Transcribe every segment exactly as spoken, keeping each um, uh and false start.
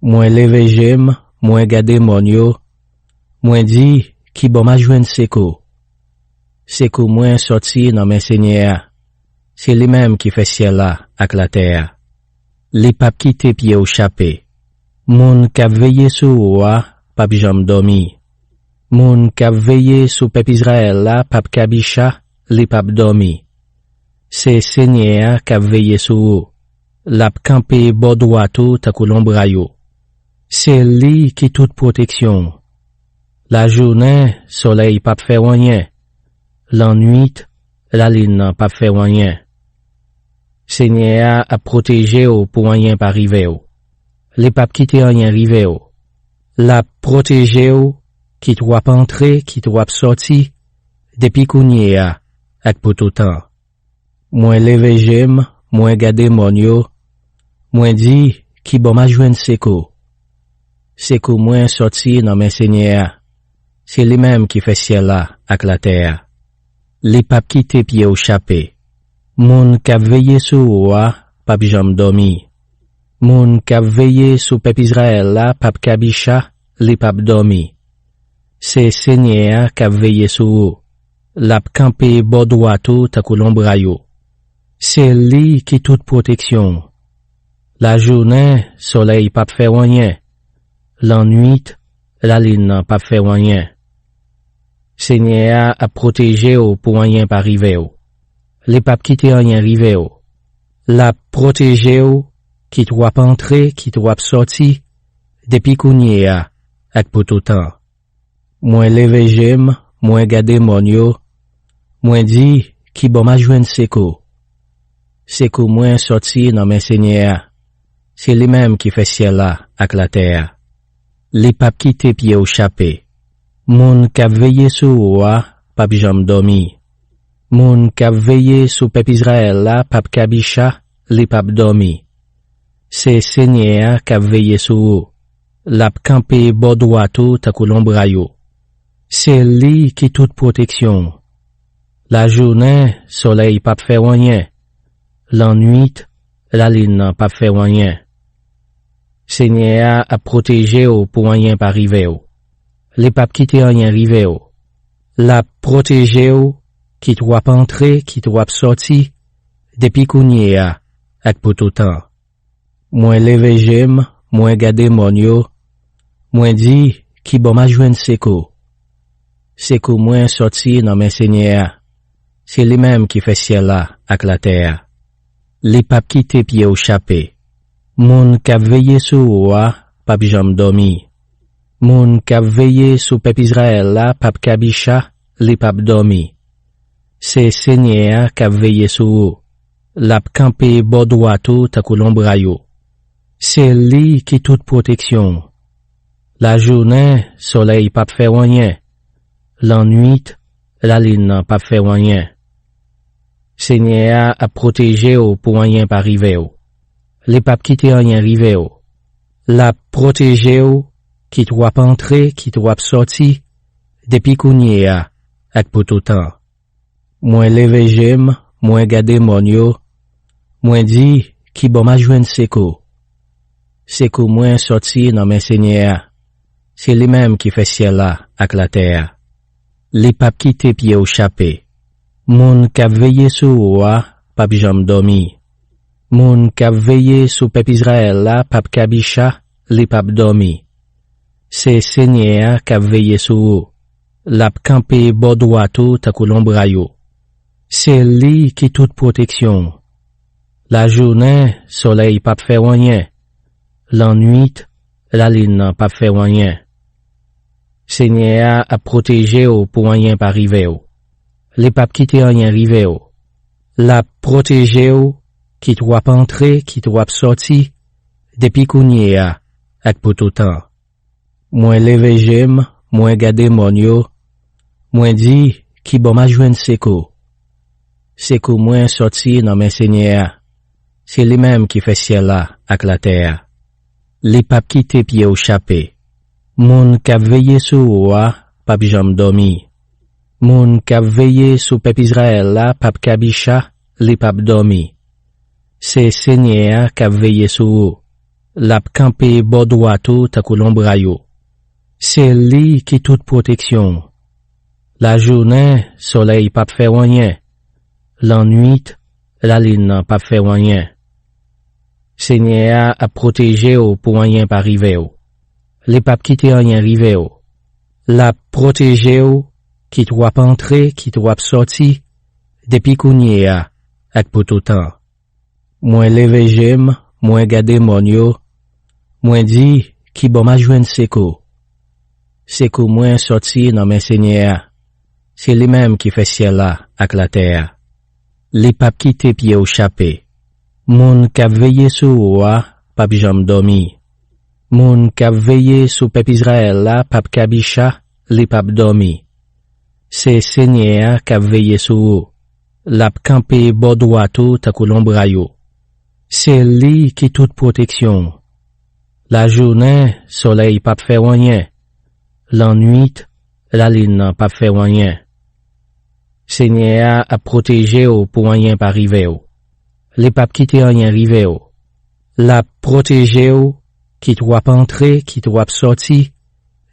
Mwen leve je m, mwen gade mòn yo, mwen di, ki bò m a jwenn sekou? Sekou mwen sòti nan men Senyè a. Se li menm ki fè syèl la ak latè a. Li p ap kite pye w chape. Moun k ap veye sou ou a p ap janm dòmi. Moun k ap veye sou pèp Izrayèl la p ap kabicha, li p ap dòmi. Se Senyè a k ap veye sou ou. L ap kanpe bò dwat ou tankou lonbray ou. Se li ki tout pwoteksyon w. Lajounen, solèy p ap fè w anyen. Lannwit, lalin nan p ap fè w anyen. Senyè a ap pwoteje w pou anyen pa rive w. Li p ap kite anyen rive w. L ap pwoteje w, kit w ap antre, kit w ap sòti, depi kounye a ak pou toutan. Mwen leve je m, mwen gade mòn yo, mwen di, ki bò m a jwenn sekou? Sekou mwen sòti nan men Senyè a. Se li menm ki fè syèl la ak latè a. Li p ap kite pye w chape. Moun k ap veye sou ou a p ap janm dòmi. Moun k ap veye sou pèp Izrayèl la p ap kabicha, li p ap dòmi. Se Senyè a k ap veye sou ou. L ap kanpe bò dwat ou tankou lonbray ou. Se li ki tout pwoteksyon w. Lajounen, solèy p ap fè w anyen. Lannwit, lalin nan p ap fè w anyen. Senyè a ap pwoteje w pou anyen pa rive w. Li p ap kite anyen rive w. L ap pwoteje w, kit w ap antre, kit w ap sòti, depi kounye a ak pou toutan. Mwen leve je m, mwen gade mòn yo, mwen di, ki bò m a jwenn sekou? Sekou mwen sòti nan men Senyè a. Se li menm ki fè syèl la ak latè a. Li p ap kite pye w chape. Moun k ap veye sou ou a p ap janm dòmi. Moun k ap veye sou pèp Izrayèl la p ap kabicha, li p ap dòmi. Se Senyè a k ap veye sou ou. L ap kanpe bò dwat ou tankou lonbray ou. Se li ki tout pwoteksyon w. Lajounen, solèy p ap fè w anyen. Lannwit, lalin nan p ap fè w anyen. Senyè a ap pwoteje w pou anyen pa rive w. Li p ap kite anyen rive w. L ap pwoteje w, kit w ap antre, kit w ap sòti, depi kounye a ak pou toutan. Mwen leve je m, mwen gade mòn yo, mwen di, ki bò m a jwenn sekou? Sekou mwen sòti nan men Senyè a. Se li menm ki fè syèl la ak latè a. Li p ap kite pye w chape. Moun k ap veye sou ou a p ap janm dòmi. Moun k ap veye sou pèp Izrayèl la p ap kabicha, li p ap dòmi. Se Senyè a k ap veye sou ou. L ap kanpe bò dwat ou tankou lonbray ou. Se li ki tout pwoteksyon w. Lajounen, solèy p ap fè w anyen. Lannwit, lalin nan p ap fè w anyen. Senyè a ap pwoteje w pou anyen pa rive w. Li p ap kite anyen rive w. L ap pwoteje w, kit w ap antre, kit w ap sòti, depi kounye a ak pou toutan. Mwen leve je m, mwen gade mòn yo, mwen di, ki bò m a jwenn sekou? Sekou mwen sòti nan men Senyè a. Se li menm ki fè syèl la ak latè a. Li p ap kite pye w chape. Moun k ap veye sou ou a p ap janm dòmi. Moun k ap veye sou pèp Izrayèl la p ap kabicha, li p ap dòmi. Se Senyè a k ap veye sou ou. L ap kanpe bò dwat ou tankou lonbray ou. Se li ki tout pwoteksyon w. Lajounen, solèy p ap fè w anyen. Lannwit, lalin nan p ap fè w anyen. Senyè a ap pwoteje w pou anyen pa rive w. Li p ap kite anyen rive w. L ap pwoteje w, kit w ap antre, kit w ap sòti, depi kounye a ak pou toutan. Mwen leve je m, mwen gade mòn yo, mwen di, ki bò m a jwenn sekou? Sekou mwen sòti nan men Senyè a. Se li menm ki fè syèl la ak latè a. Li p ap kite pye w chape. Moun k ap veye sou ou a p ap janm dòmi. Moun k ap veye sou pèp Izrayèl la p ap kabicha, li p ap dòmi. Se Senyè a k ap veye sou ou. L ap kanpe bò dwat ou tankou lonbray ou. Se li ki tout pwoteksyon w. Lajounen, solèy p ap fè w anyen. Lannwit, lalin nan p ap fè w anyen. Senyè a ap pwoteje w pou anyen pa rive w. Li p ap kite anyen rive w. L ap pwoteje w, kit w ap antre, kit w ap sòti, depi kounye a ak pou toutan. Mwen leve je m, mwen gade mòn yo, mwen di, kibò m a jwenn sekou? Sekou mwen sòti nan men Senyè a. Se li menm ki fè syèl la ak latè a. Li p ap kite pye w chape. Moun k ap veye sou ou a p ap janm dòmi. Moun k ap veye sou pèp Izrayèl la p ap kabicha, li p ap dòmi. Se Senyè a k ap veye sou ou. L ap kanpe bò dwat ou tankou lonbray ou. Se li ki tout pwoteksyon w. Lajounen, solèy p ap fè w anyen. Lannwit, lalin nan p ap fè w anyen. Senyè a ap pwoteje w pou anyen pa rive w. Li p ap kite anyen rive w. L ap pwoteje w, kit w ap antre, kit w ap sòti,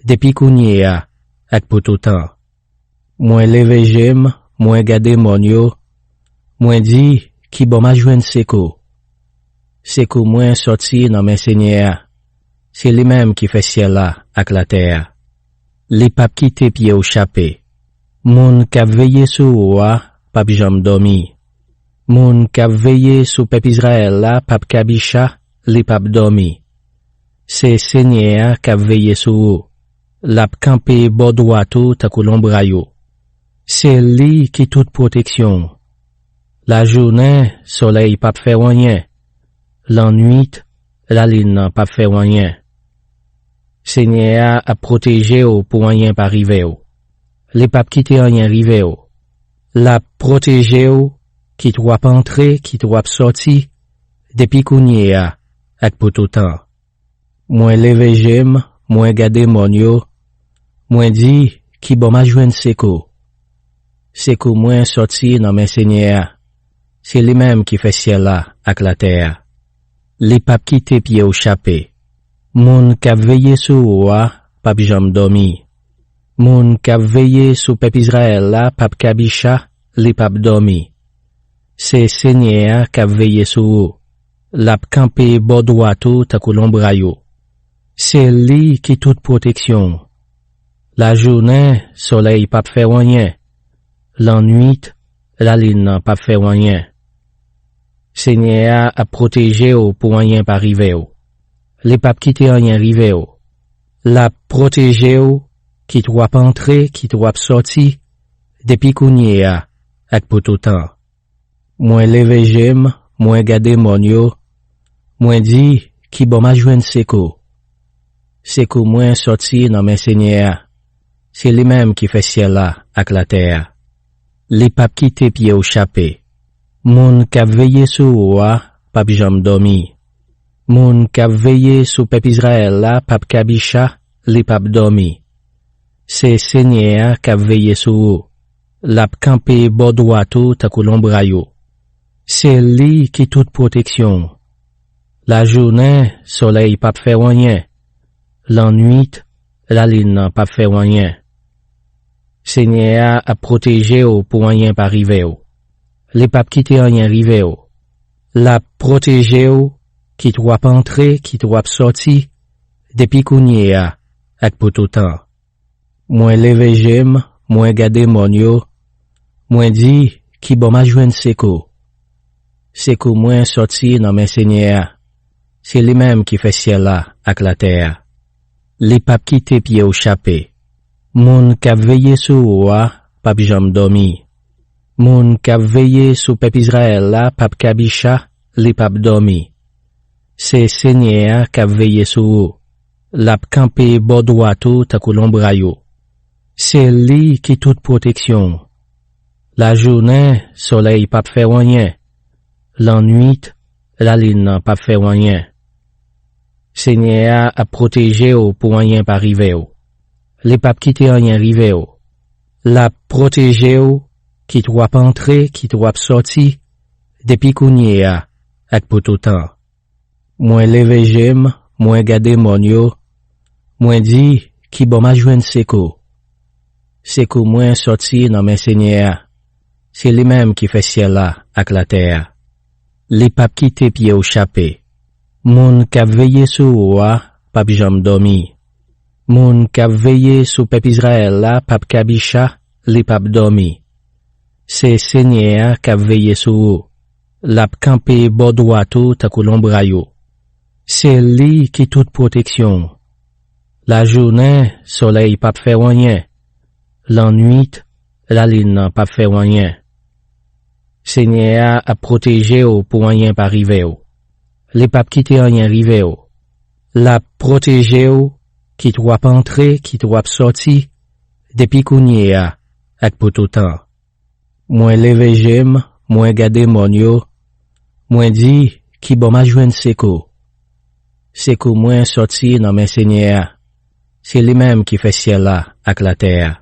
depi kounye a ak pou toutan. Mwen leve je m, mwen gade mòn yo, mwen di, kibò m a jwenn sekou? Sekou mwen sòti nan men Senyè a. Se li menm ki fè syèl la ak latè a. Li p ap kite pye w chape. Moun k ap veye sou ou a p ap janm dòmi. Moun k ap veye sou pèp Izrayèl la p ap kabicha, li p ap dòmi. Se Senyè a k ap veye sou ou. L ap kanpe bò dwat ou tankou lonbray ou. Se li ki tout pwoteksyon w. Lajounen, solèy p ap fè w anyen. Lannwit, lalin nan p ap fè w anyen. Senyè a ap pwoteje w pou anyen pa rive w. Li p ap kite anyen rive w. L ap pwoteje w, kit w ap antre, kit w ap sòti, depi kounye a ak pou toutan. Mwen leve je m, mwen gade mòn yo, mwen di, kibò m a jwenn sekou? Sekou mwen sòti nan men Senyè a. Se li menm ki fè syèl la ak latè a. Li p ap kite pye w chape. Moun k ap veye sou ou a p ap janm dòmi. Moun k ap veye sou pèp Izrayèl la p ap kabicha, li p ap dòmi. Se Senyè a k ap veye sou ou. L ap kanpe bò dwat ou tankou lonbray ou. Se li ki tout pwoteksyon w. Lajounen, solèy p ap fè w anyen. Lannwit, lalin nan p ap fè w anyen. Senyè a ap pwoteje w pou anyen pa rive w. Li p ap kite anyen rive w. L ap pwoteje w, kit w ap antre, kit w ap sòti, depi kounye a ak pou toutan. Mwen leve je m, mwen gade mòn yo, mwen di, kibò m a jwenn sekou? Sekou mwen sòti nan men Senyè a. Se li menm ki fè syèl la ak latè a. Li p ap kite pye w chape. Moun k ap veye sou ou a p ap janm dòmi. Moun k ap veye sou pèp Izrayèl la p ap kabicha, li p ap dòmi. Se Senyè a k ap veye sou ou. L ap kanpe bò dwat ou tankou lonbray ou. Se li ki tout pwoteksyon w. Lajounen, solèy p ap fè w anyen. Lannwit, lalin nan p ap fè w anyen. Senyè a ap pwoteje w pou anyen pa rive w. Li p ap kite anyen rive w. L ap pwoteje w, kit w ap antre, kit w ap sòti, depi kounye a ak pou toutan. Mwen leve je m, mwen gade mòn yo, mwen di, kibò m a jwenn sekou? Sekou mwen sòti nan men Senyè a. Se li menm ki fè syèl la ak latè a. Li p ap kite pye w chape. Moun k ap veye sou ou a p ap janm dòmi. Moun k ap veye sou pèp Izrayèl la p ap kabicha, li p ap dòmi. Se Senyè a k ap veye sou ou. L ap kanpe bò dwat ou tankou lonbray ou. Se li ki tout pwoteksyon w. Lajounen, solèy p ap fè w anyen. Lannwit, lalin nan p ap fè w anyen. Senyè a ap pwoteje w pou anyen pa rive w. Li p ap kite anyen rive w. L ap pwoteje w, kit w ap antre, kit w ap sòti, depi kounye a ak pou toutan. Mwen leve je m, mwen gade mòn yo, mwen di, kibò m a jwenn sekou? Sekou mwen sòti nan men Senyè a. Se li menm ki fè syèl la ak latè a. Li p ap kite pye w chape. Moun k ap veye sou ou a p ap janm dòmi. Moun k ap veye sou pèp Izrayèl la p ap kabicha, li p ap dòmi. Se Senyè a k ap veye sou ou. L ap kanpe bò dwat ou tankou lonbray ou. Se li ki tout pwoteksyon w. Lajounen, solèy p ap fè w anyen. Lannwit, lalin nan p ap fè w anyen. Senyè a ap pwoteje w pou anyen pa rive w. Li p ap kite anyen rive w. L ap pwoteje w, kit w ap antre, kit w ap sòti, depi kounye a ak pou toutan. Mwen leve je m, mwen gade mòn yo, mwen di, kibò m a jwenn sekou? Sekou mwen sòti nan men Senyè a. Se li menm ki fè syèl la ak latè a.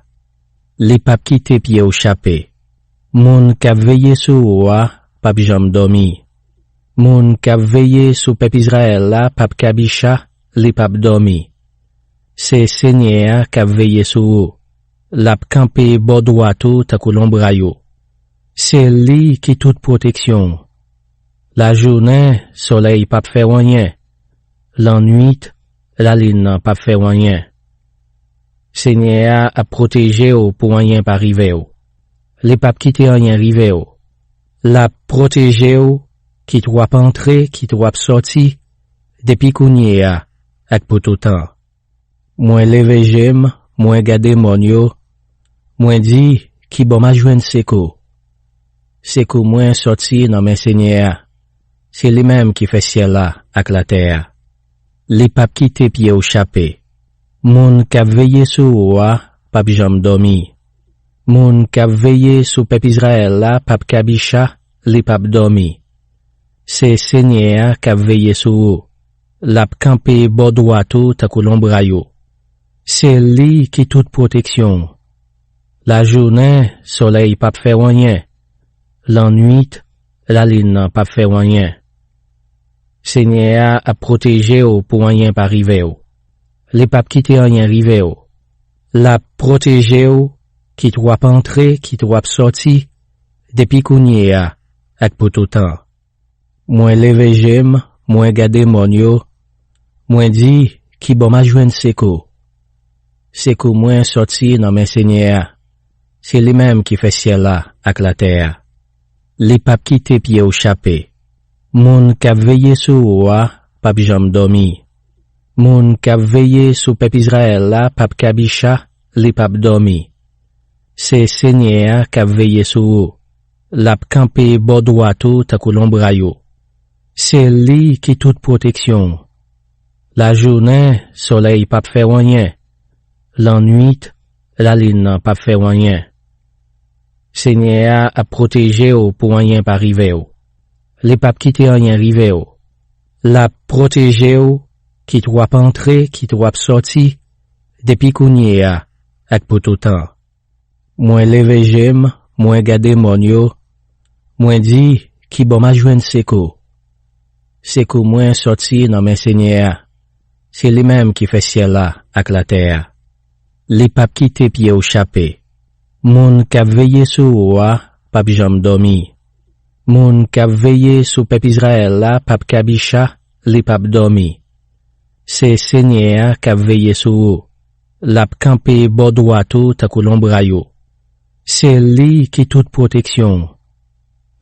Li p ap kite pye w chape. Moun k ap veye sou ou a p ap janm dòmi. Moun k ap veye sou pèp Izrayèl la p ap kabicha, li p ap dòmi. Se Senyè a k ap veye sou ou. L ap kanpe bò dwat ou tankou lonbray ou. Se li ki tout pwoteksyon w. Lajounen, solèy p ap fè w anyen. Lannwit, lalin nan p ap fè w anyen. Senyè a ap pwoteje w pou anyen pa rive w. Li p ap kite anyen rive w. L ap pwoteje w, kit w ap antre, kit w ap sòti, depi kounye a ak pou toutan. Mwen leve je m, mwen gade mòn yo, mwen di, kibò m a jwenn sekou? Sekou mwen sòti nan men Senyè a. Se li menm ki fè syèl la ak latè a. Li p ap kite pye w chape. Moun k ap veye sou ou a p ap janm dòmi. Moun k ap veye sou pèp Izrayèl la p ap kabicha, li p ap dòmi. Se Senyè a k ap veye sou ou. L ap kanpe bò dwat ou tankou lonbray ou. Se li ki tout pwoteksyon w. Lajounen, solèy p ap fè w anyen. Lannwit, lalin nan p ap fè w anyen. Senyè a ap pwoteje w pou anyen pa rive w. Li p ap kite anyen rive w. L ap pwoteje w, kit w ap antre, kit w ap sòti, depi kounye a ak pou toutan. Mwen leve je m, mwen gade mòn yo, mwen di, kibò m a jwenn sekou? Sekou mwen sòti nan men Senyè a. Se li menm ki fè syèl la ak latè a. Li p ap kite pye w chape. Moun k ap veye sou ou a p ap janm dòmi. Moun k ap veye sou pèp Izrayèl la p ap kabicha, li p ap dòmi. Se Senyè a k ap veye sou ou. L ap kanpe bò dwat ou tankou lonbray ou. Se li ki tout pwoteksyon w. Lajounen, solèy p ap fè w anyen. Lannwit, lalin nan p ap fè w anyen. Senyè a ap pwoteje w pou anyen pa rive w. Li p ap kite anyen rive w. L ap pwoteje w, kit w ap antre, kit w ap sòti, depi kounye a ak pou toutan. Mwen leve je m, mwen gade mòn yo, mwen di, kibò m a jwenn sekou? Sekou mwen sòti nan men Senyè a. Se li menm ki fè syèl la ak latè a. Li p ap kite pye w chape. Moun k ap veye sou ou a p ap janm dòmi. Moun k ap veye sou pèp Izrayèl la p ap kabicha, li p ap dòmi. Se Senyè a k ap veye sou ou. L ap kanpe bò dwat ou tankou lonbray ou. Se li ki tout pwoteksyon w.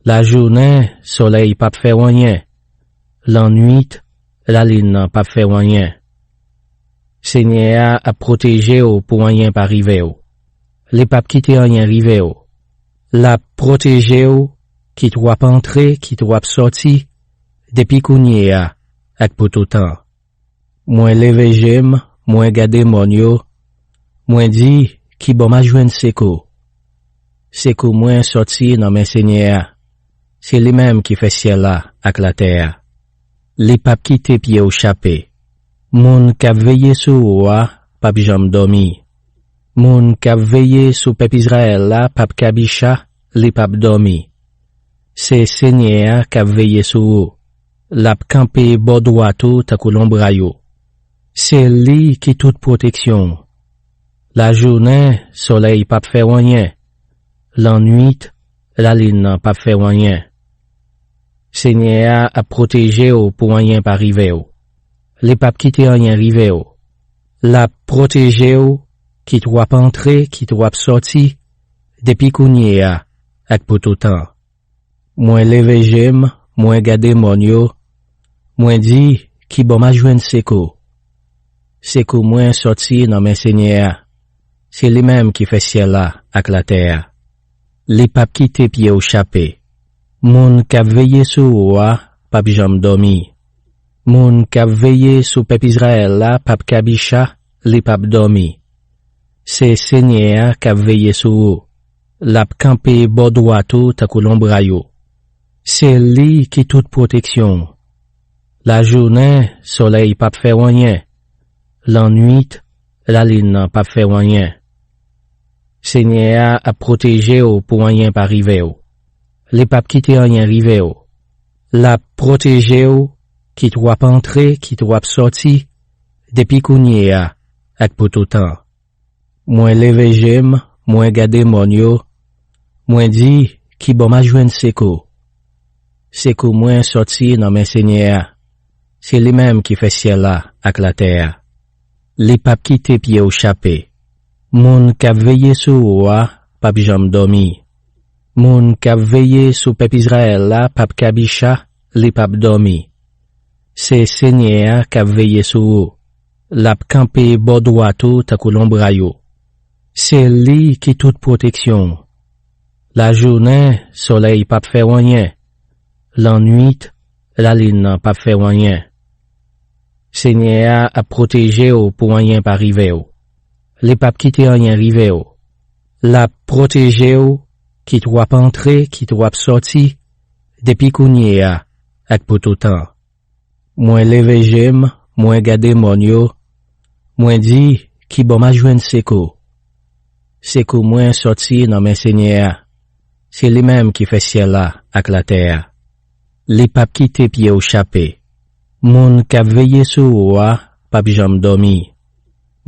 Lajounen, solèy p ap fè w anyen. Lannwit, lalin nan p ap fè w anyen. Senyè a ap pwoteje w pou anyen pa rive w. Li p ap kite anyen rive w. L ap pwoteje w, kit w ap antre, kit w ap sòti, depi kounye a ak pou toutan. Mwen leve je m, mwen gade mòn yo, mwen di, kibò m a jwenn sekou? Sekou mwen sòti nan men Senyè a. Se li menm ki fè syèl la ak latè a. Li p ap kite pye w chape. Moun k ap veye sou ou a p ap janm dòmi. Moun k ap veye sou pèp Izrayèl la p ap kabicha, li p ap dòmi. Se Senyè a k ap veye sou ou. L ap kanpe bò dwat ou tankou lonbray ou. Se li ki tout pwoteksyon w. Lajounen, solèy p ap fè w anyen. Lannwit, lalin nan p ap fè w anyen. Senyè a ap pwoteje w pou anyen pa rive w. Li p ap kite anyen rive w. L ap pwoteje w, kit w ap antre, kit w ap sòti, depi kounye a ak pou toutan. Mwen leve je m, mwen gade mòn yo, mwen di, kibò m a jwenn sekou? Sekou mwen sòti nan men Senyè a. Se li menm ki fè syèl la ak latè a. Li p ap kite pye w chape. Moun k ap veye sou ou a p ap janm dòmi. Moun k ap veye sou pèp Izrayèl la p ap kabicha, li p ap dòmi. Se Senyè a k ap veye sou ou. L ap kanpe bò dwat ou tankou lonbray ou. Se li ki tout pwoteksyon w. Lajounen, solèy p ap fè w anyen. Lannwit, lalin nan p ap fè w anyen. Senyè a ap pwoteje w pou anyen pa rive w. Li p ap kite anyen rive w. L ap pwoteje w, kit w ap antre, kit w ap sòti, depi kounye a ak pou toutan. Mwen leve je m, mwen gade mòn yo, mwen di, kibò m a jwenn sekou? Sekou mwen sòti nan men Senyè a. Se li menm ki fè syèl la ak latè a. Li p ap kite pye w chape. Moun k ap veye sou ou a p ap janm dòmi. Moun k ap veye sou pèp Izrayèl la p ap kabicha, li p ap dòmi. Se Senyè a k ap veye sou ou. L ap kanpe bò dwat ou tankou lonbray ou. Se li ki tout pwoteksyon w. Lajounen, solèy p ap fè w anyen. Lannwit, lalin nan p ap fè w anyen. Senyè a ap pwoteje w pou anyen pa rive w. Li p ap kite anyen rive w. L ap pwoteje w, kit w ap antre, kit w ap sòti, depi kounye a ak pou toutan. Mwen leve je m, mwen gade mòn yo, mwen di, kibò m a jwenn sekou? Sekou mwen sòti nan men Senyè a. Se li menm ki fè syèl la ak latè a. Li p ap kite pye w chape. Moun k ap veye sou ou a p ap janm dòmi.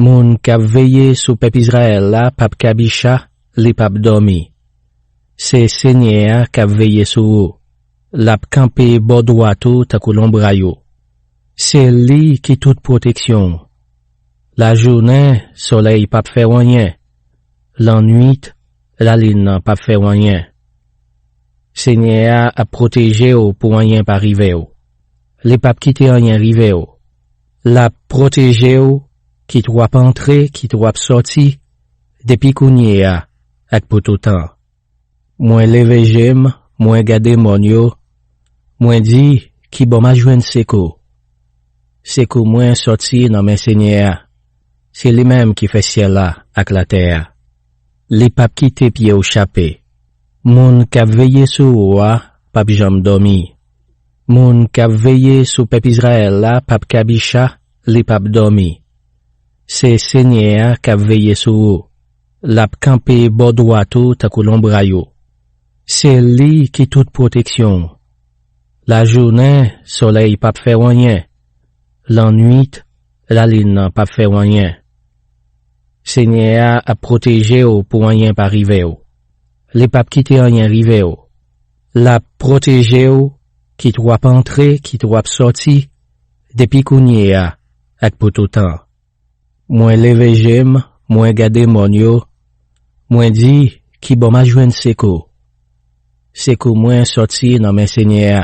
Moun k ap veye sou pèp Izrayèl la p ap kabicha, li p ap dòmi. Se Senyè a k ap veye sou ou. L ap kanpe bò dwat ou tankou lonbray ou. Se li ki tout pwoteksyon w. Lajounen, solèy p ap fè w anyen. Lannwit, lalin nan p ap fè w anyen. Senyè a ap pwoteje w pou anyen pa rive w. Li p ap kite anyen rive w. L ap pwoteje w, kit w ap antre, kit w ap sòti, depi kounye a ak pou toutan. Mwen leve je m, mwen gade mòn yo, mwen di, kibò m a jwenn sekou? Sekou mwen sòti nan men Senyè a. Se li menm ki fè syèl la ak latè a. Li p ap kite pye w chape. Moun k ap veye sou ou a p ap janm dòmi. Moun k ap veye sou pèp Izrayèl la p ap kabicha, li p ap dòmi. Se Senyè a k ap veye sou ou. L ap kanpe bò dwat ou tankou lonbray ou. Se li ki tout pwoteksyon w. Lajounen, solèy p ap fè w anyen. Lannwit, lalin nan p ap fè w anyen. Senyè a ap pwoteje w pou anyen pa rive w. Li p ap kite anyen rive w. L ap pwoteje w, kit w ap antre, kit w ap sòti, depi kounye a ak pou toutan. Mwen leve je m, mwen gade mòn yo, mwen di, kibò m a jwenn sekou? Sekou mwen sòti nan men Senyè a.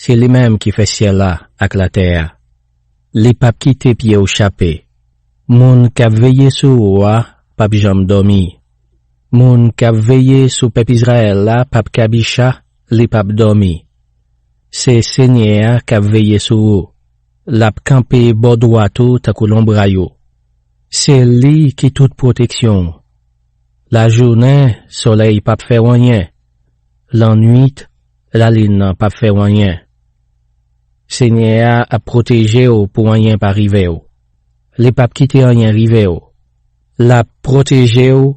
Se li menm ki fè syèl la ak latè a. Li p ap kite pye w chape. Moun k ap veye sou ou a p ap janm dòmi. Moun k ap veye sou pèp Izrayèl la p ap kabicha, li p ap dòmi. Se Senyè a k ap veye sou ou. L ap kanpe bò dwat ou tankou lonbray ou. Se li ki tout pwoteksyon w. Lajounen, solèy p ap fè w anyen. Lannwit, lalin nan p ap fè w anyen. Senyè a ap pwoteje w pou anyen pa rive w. Li p ap kite anyen rive w. L ap pwoteje w,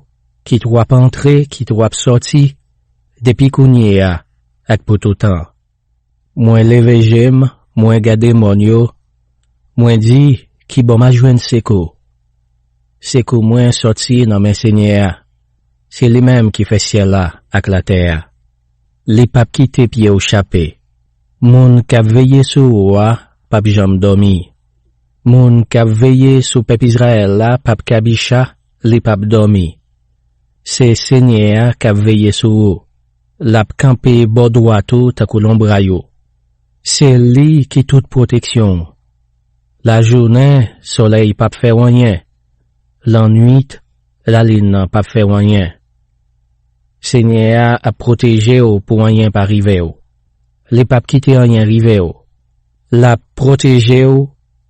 kit w ap antre, kit w ap sòti, depi kounye a ak pou toutan. Mwen leve je m, mwen gade mòn yo, mwen di, ki bò m a jwenn sekou? Sekou mwen sòti nan men Senyè a. Se li menm ki fè syèl la ak latè a. Li p ap kite pye w chape. Moun k ap veye sou ou a p ap janm dòmi. Moun k ap veye sou pèp Izrayèl la p ap kabicha, li p ap dòmi. Se Senyè a k ap veye sou ou. L ap kanpe bò dwat ou tankou lonbray ou. Se li ki tout pwoteksyon w. Lajounen, solèy p ap fè w anyen. Lannwit, lalin nan p ap fè w anyen. Senyè a ap pwoteje w pou anyen pa rive w. Li p ap kite anyen rive w. L ap pwoteje w,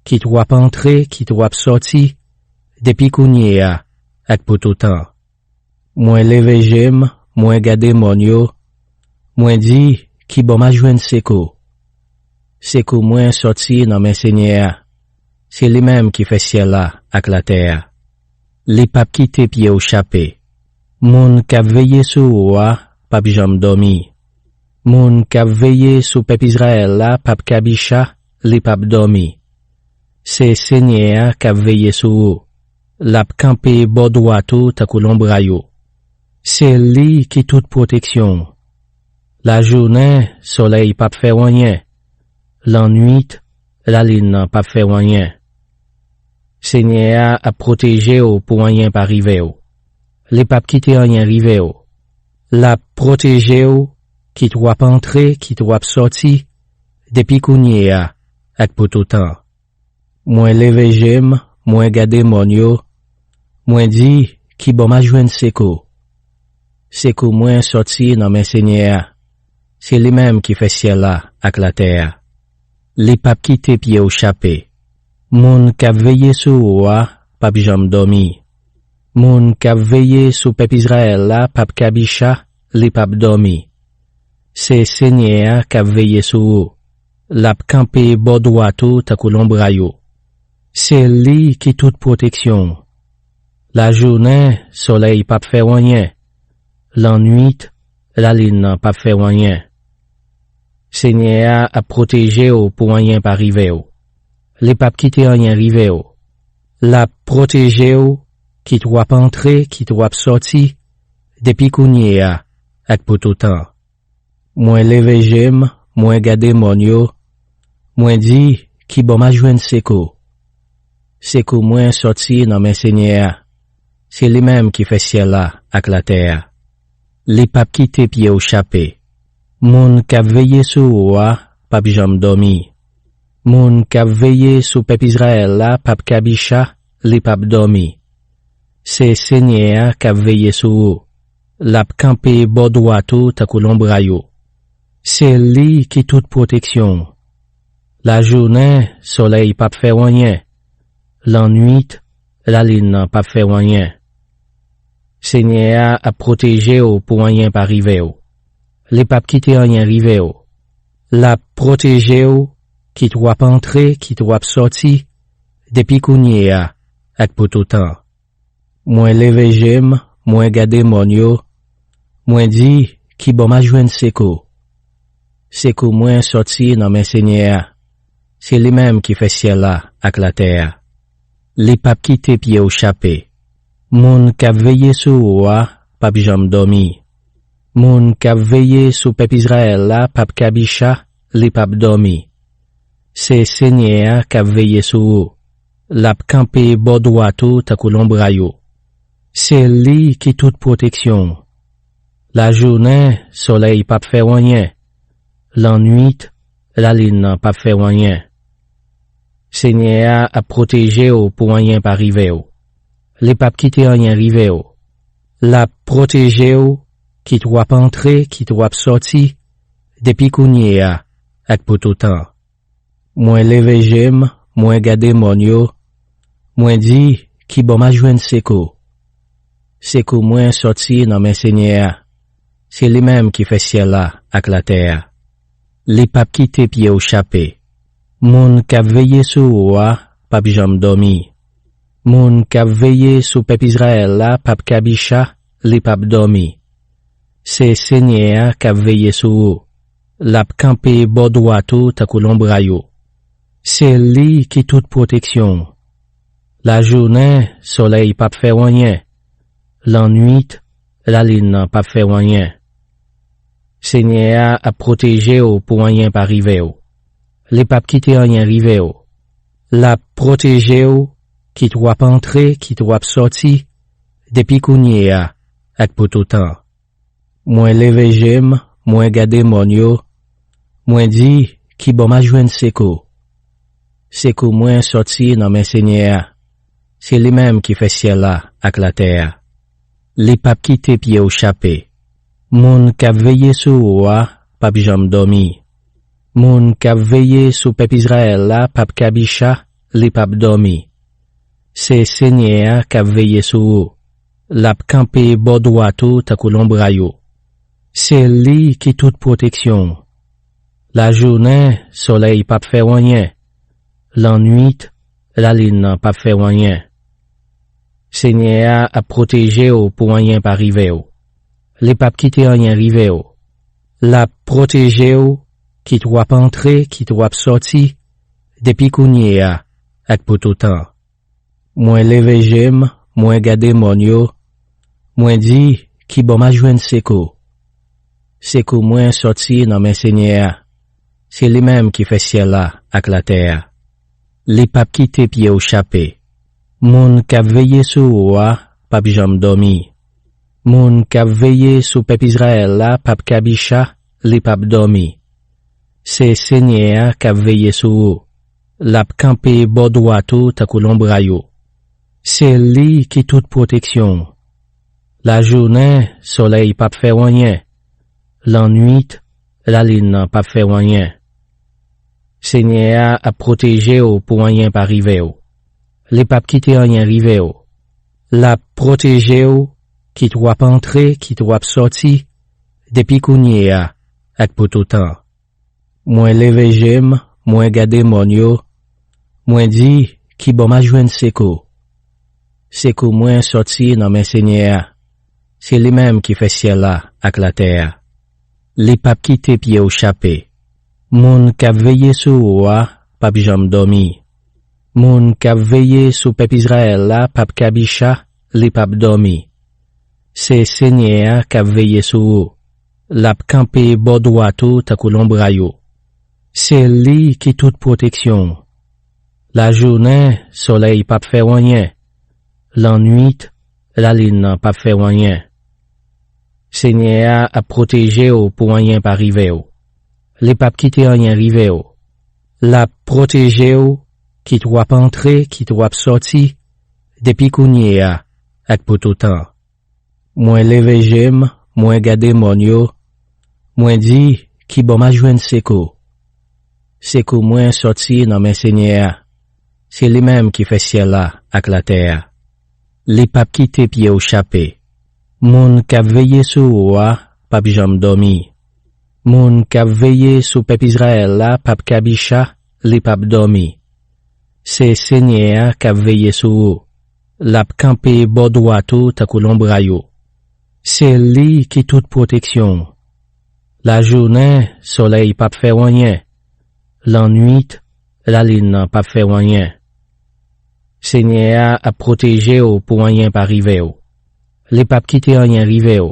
kit w ap antre, kit w ap sòti, depi kounye a ak pou toutan. Mwen leve je m, mwen gade mòn yo, mwen di, ki bò m a jwenn sekou? Sekou mwen sòti nan men Senyè a. Se li menm ki fè syèl la ak latè a. Li p ap kite pye w chape. Moun k ap veye sou ou a p ap janm dòmi. Moun k ap veye sou pèp Izrayèl la p ap kabicha, li p ap dòmi. Se Senyè a k ap veye sou ou. L ap kanpe bò dwat ou tankou lonbray ou. Se li ki tout pwoteksyon w. Lajounen, solèy p ap fè w anyen. Lannwit, lalin nan p ap fè w anyen. Senyè a ap pwoteje w pou anyen pa rive w. Li p ap kite anyen rive w. L ap pwoteje w, kit w ap antre, kit w ap sòti, depi kounye a ak pou toutan. Mwen leve je m, mwen gade mòn yo, mwen di, ki bò m a jwenn sekou? Sekou mwen sòti nan men Senyè a. Se li menm ki fè syèl la ak latè a. Li p ap kite pye w chape. Moun k ap veye sou ou a p ap janm dòmi. Moun k ap veye sou pèp Izrayèl la p ap kabicha, li p ap dòmi. Se Senyè a k ap veye sou ou. L ap kanpe bò dwat ou tankou lonbray ou. Se li ki tout pwoteksyon w. Lajounen, solèy p ap fè w anyen. Lannwit, lalin nan p ap fè w anyen. Senyè a ap pwoteje w pou anyen pa rive w. Li p ap kite anyen rive w. L ap pwoteje w, kit w ap antre, kit w ap sòti, depi kounye a ak pou toutan. Mwen leve je m, mwen gade mòn yo, mwen di, ki bò m a jwenn sekou? Sekou mwen sòti nan men Senyè a. Se li menm ki fè syèl la ak latè a. Li p ap kite pye w chape. Moun k ap veye sou ou a p ap janm dòmi. Moun k ap veye sou pèp Izrayèl la p ap kabicha, li p ap dòmi. Se Senyè a k ap veye sou ou. L ap kanpe bò dwat ou tankou lonbray ou. Se li ki tout pwoteksyon w. Lajounen, solèy p ap fè w anyen. Lannwit, lalin nan p ap fè w anyen. Senyè a ap pwoteje w pou anyen pa rive w. Li p ap kite anyen rive w. L ap pwoteje w, kit w ap antre, kit w ap sòti, depi kounye a ak pou toutan. Mwen leve je m, mwen gade mòn yo, mwen di, ki bò m a jwenn sekou? Sekou mwen sòti nan men Senyè a. Se li menm ki fè syèl la ak latè a. Li p ap kite pye w chape. Moun k ap veye sou ou a p ap janm dòmi. Moun k ap veye sou pèp Izrayèl la p ap kabicha, li p ap dòmi. Se Senyè a k ap veye sou ou. L ap kanpe bò dwat ou tankou lonbray ou. Se li ki tout pwoteksyon w. Lajounen, solèy p ap fè w anyen. Lannwit, lalin nan p ap fè w anyen. Senyè a ap pwoteje w pou anyen pa rive w. Li p ap kite anyen rive w. L ap pwoteje w, kit w ap antre, kit w ap sòti, depi kounye a ak pou toutan. Mwen leve je m, mwen gade mòn yo, mwen di, ki bò m a jwenn sekou? Sekou mwen sòti nan men Senyè a. Se li menm ki fè syèl la ak latè a. Li p ap kite pye w chape. Moun k ap veye sou ou a p ap janm dòmi. Moun k ap veye sou pèp Izrayèl la p ap kabicha, li p ap dòmi. Se Senyè a k ap veye sou ou. L ap kanpe bò dwat ou tankou lonbray ou. Se li ki tout pwoteksyon w. Lajounen, solèy p ap fè w anyen. Lannwit, lalin nan p ap fè w anyen. Senyè a ap pwoteje w pou anyen pa rive w. Li p ap kite anyen rive w. L ap pwoteje w, kit w ap antre, kit w ap sòti, depi kounye a ak pou toutan. Mwen leve je m, mwen gade mòn yo, mwen di, kibò m a jwenn sekou? Sekou mwen sòti nan men Senyè a. Se li menm ki fè syèl la ak latè a. Li p ap kite pye w chape. Moun k ap veye sou ou a p ap janm dòmi. Moun k ap veye sou pèp Izrayèl la p ap kabicha, li p ap dòmi. Se Senyè a k ap veye sou ou. L ap kanpe bò dwat ou tankou lonbray ou. Se li ki tout pwoteksyon w. Lajounen, solèy p ap fè w anyen. Lannwit, lalin nan p ap fè w anyen. Senyè a ap pwoteje w pou anyen pa rive w. Li p ap kite anyen rive w. L ap pwoteje w, kit w ap antre, kit w ap sòti, depi kounye a ak pou toutan. Mwen leve je m, mwen gade mòn yo, mwen di, kibò m a jwenn sekou? Sekou mwen sòti nan men Senyè a. Se li menm ki fè syèl la ak latè a. Li p ap kite pye w chape. Moun k ap veye sou ou a p ap janm dòmi. Moun k ap veye sou pèp Izrayèl la p ap kabicha, li p ap dòmi. Se Senyè a k ap veye sou ou. L ap kanpe bò dwat ou tankou lonbray ou. Se li ki tout pwoteksyon w. Lajounen, solèy p ap fè w anyen. Lannwit, lalin nan p ap fè w anyen. Senyè a ap pwoteje w pou anyen pa rive w. Li p ap kite anyen rive w. L ap pwoteje w, kit w ap antre, kit w ap sòti, depi kounye a ak pou toutan. Mwen leve je m, mwen gade mòn yo, mwen di, kibò m a jwenn sekou? Sekou mwen sòti nan men Senyè a. Se li menm ki fè syèl la ak latè a. Li p ap kite pye w chape. Moun k ap veye sou ou a p ap janm dòmi. Moun k ap veye sou pèp Izrayèl la p ap kabicha, li p ap dòmi. Se Senyè a k ap veye sou ou. L ap kanpe bò dwat ou tankou lonbray ou. Se li ki tout pwoteksyon w. Lajounen, solèy p ap fè w anyen. Lannwit, lalin nan p ap fè w anyen. Senyè a ap pwoteje w pou anyen pa rive w. Li p ap kite anyen rive w. L ap pwoteje w, kit w ap antre, kit w ap sòti, depi kounye a ak pou toutan. Mwen leve je m, mwen gade mòn yo, mwen di, kibò m a jwenn sekou? Sekou mwen sòti nan men Senyè a. Se li menm ki fè syèl la ak latè a. Li p ap kite pye w chape. Moun k ap veye sou ou a p ap janm dòmi. Moun k ap veye sou pèp Izrayèl la p ap kabicha, li p ap dòmi. Se Senyè a k ap veye sou ou. L ap kanpe bò dwat ou tankou lonbray ou. Se li ki tout pwoteksyon w. Lajounen, solèy p ap fè w anyen. Lannwit, lalin nan p ap fè w anyen. Senyè a ap pwoteje w pou anyen pa rive w. Li p ap kite anyen rive w.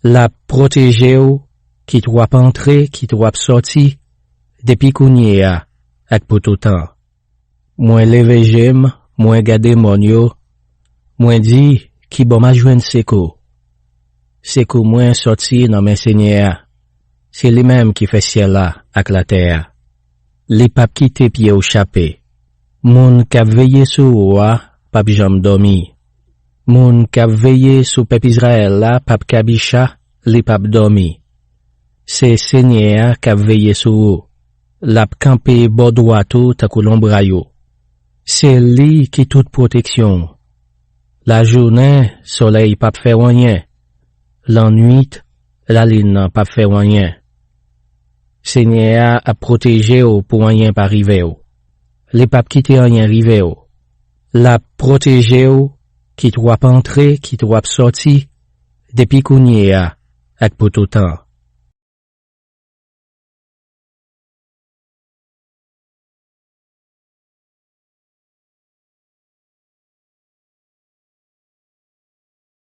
L ap pwoteje w, kit w ap antre, kit w ap sòti, depi kounye a ak pou toutan. Mwen leve je m, mwen gade mòn yo, mwen di, kibò m a jwenn sekou? Sekou mwen sòti nan men Senyè a. Se li menm ki fè syèl la ak latè a. Li p ap kite pye w chape. Moun k ap veye sou ou a p ap janm dòmi. Moun k ap veye sou pèp Izrayèl la p ap kabicha, li p ap dòmi. Se Senyè a k ap veye sou ou. L ap kanpe bò dwat ou tankou lonbray ou. Se li ki tout pwoteksyon w. Lajounen, solèy p ap fè w anyen. Lannwit, lalin nan p ap fè w anyen. Senyè a ap pwoteje w pou anyen pa rive w. Li p ap kite anyen rive w. L ap pwoteje w, kit w ap antre, kit w ap sòti, depi kounye a ak pou toutan.